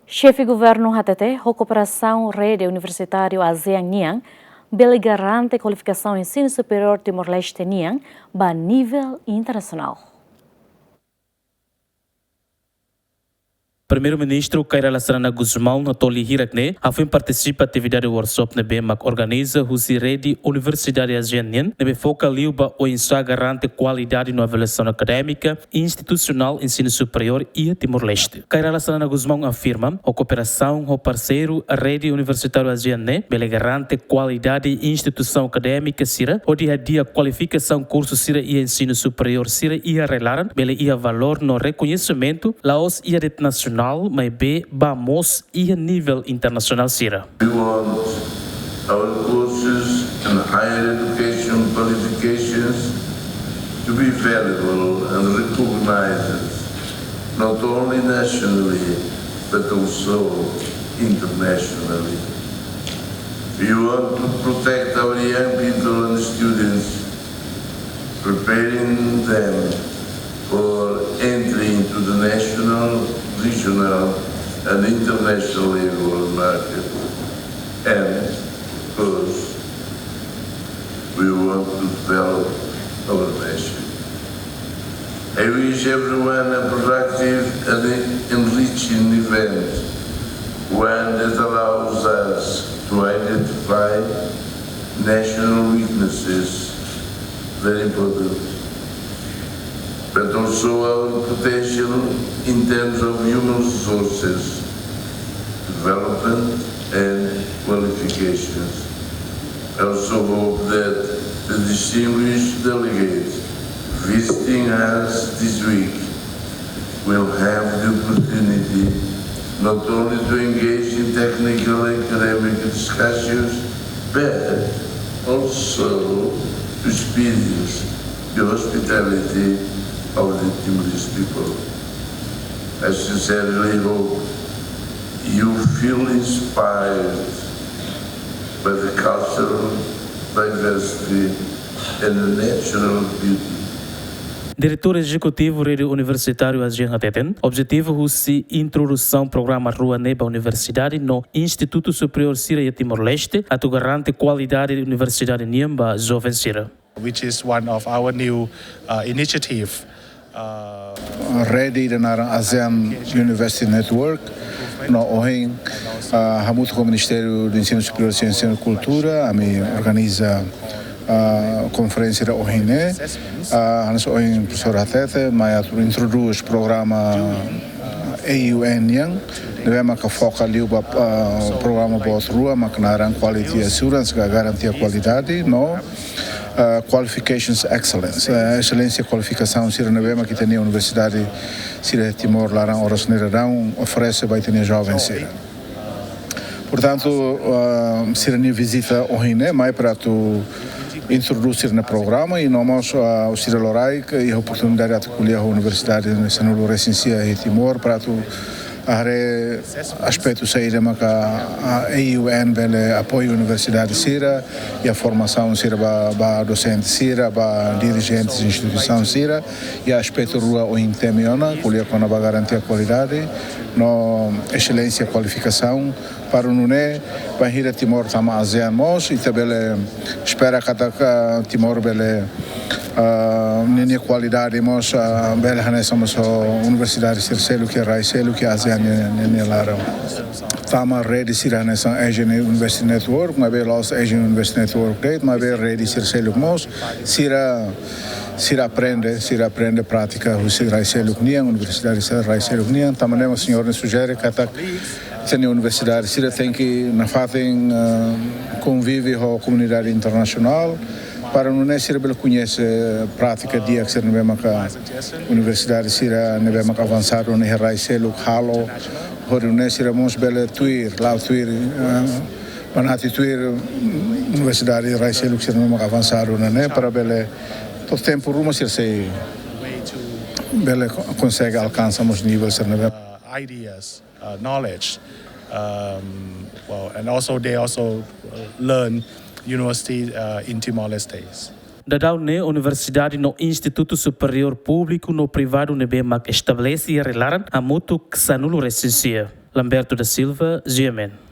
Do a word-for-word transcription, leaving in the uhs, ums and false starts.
Xefe Governu hatete, ho kooperasaun Rede Universitáriu ASEAN nian, bele garante kualifikasaun ensinu superiór Timor-Leste nian ba nivel internasionál. Primeiru-Ministru Kay Rala Xanana Gusmão, no toli hirak ne'e, hafoin partisipa atividade workshop ne'ebé mak organiza husi Rede Universidade ASEAN nian, ne'ebé foka liu ba oinsá garante kualidade no avaliasaun akadémika institusionál ensinu superiór iha Timor-Leste. Kay Rala Xanana Gusmão afirma, ho kooperasaun ho parseiru Rede Universitáriu ASEAN ne'e, bele garante kualidade instituisaun akadémika sira, hodi hadi'a kualifikasaun kursu sira iha ensinu superiór sira iha rai-laran, bele iha valór no rekoñesimentu, la'ós iha de'it nasionál, maibé ba mós iha nivel internasionál sira. We want our courses and higher education qualifications to be valuable and recognized not only nationally but also internationally. We want to protect our young people and students, preparing them for entry into the national, regional, and international labor market. And, of course, we want to develop our nation. I wish everyone a productive and enriching event, one that allows us to identify national weaknesses, very important, but also our potential in terms of human resources, development and qualifications. I also hope that the distinguished delegates visiting us this week will have the opportunity not only to engage in technical and academic discussions, but also to experience the hospitality of the Timorese people. I sincerely hope you feel inspired by the cultural diversity and the natural beauty. Diretór Ezekutivu Rede Universitáriu ASEAN hateten, objetivu husi introdusaun programa rua ne'e ba universidade no institutu superiór sira iha Timor-Leste, atu garante kualidade universidade nian ba joven sira. Which is one of our new, uh, initiative. Uh, Rede ida naran ASEAN University Network, no ohin, ah, hamutuk ho Ministériu Ensinu Superiór, Siénsia no Kultura, ami organiza, ah, konferénsia ida ohin ne'e. Ah, hanesan ohin profesór hatete, mai atu introdús programa A U N nian, ne'ebé maka foka liu ba, ah, programa boot rua, mak naran Quality Assurance, ka garantia kualidade, no ah, qualifications excellence, ah, exelénsia kualifikasaun sira ne'ebé mak ita-nia universidade sira Timor laran oras ne'e daudaun oferese ba ita-nia joven sira. Portantu, ah, sira-nia vizita ohin ne'e mai para atu introdús sira-nia programa i no mós, ah, sira loraik iha oportunidade atu ko'alia ho universidade sanulu-resin-sia iha Timor para atu haree aspetu saida maka, ah, A U N bele apoia universidade sira, iha formasaun sira ba, ba dosente sira, ba dirijente instituisaun sira, iha aspetu rua ohin temi ona, ko'alia kona-ba garantia kualidade, no exelénsia kualifikasaun, para nune'e, bainhira Timor tama ASEAN mós, ita bele espera katak Timor bele, ah, ninia kualidade mós, ah, bele hanesan mós ho universidade sira seluk iha rai seluk iha ASEAN ninia, ninia laran. Tama rede sira hanesan Asian University Network, maibé la'ós Asian University Network de'it, maibé rede sira seluk mós, sira, sira aprende, sira aprende prátika husi rai seluk nian, universidade sira rai seluk nian, tanba ne'e mak señór ne'e sujere katak ita-nia universidade sira tenke nafatin, ah, konvive ho komunidade internasionál, para nune'e sira bele koñese prátika di'ak sira ne'ebé maka universidade sira ne'ebé maka avansadu iha rai seluk halo, hodi nune'e sira mós bele tuir, la'o tuir, ah, banati tuir, mm, universidade rai seluk sira ne'ebé maka avansadu ne'e, para bele to'o tempu ruma sira sei bele ko-, konsege alkansa mós nivel sira ne'ebé. Uh, ideas, uh, knowledge. Um, well, and also they also, uh, learn university, uh, in Timor-Leste. Daudaun ne'e universidade no institutu superiór públiku no privadu ne'ebé mak estabelese iha rai-laran hamutuk sanulu-resin-sia. Lamberto da Silva, G M N.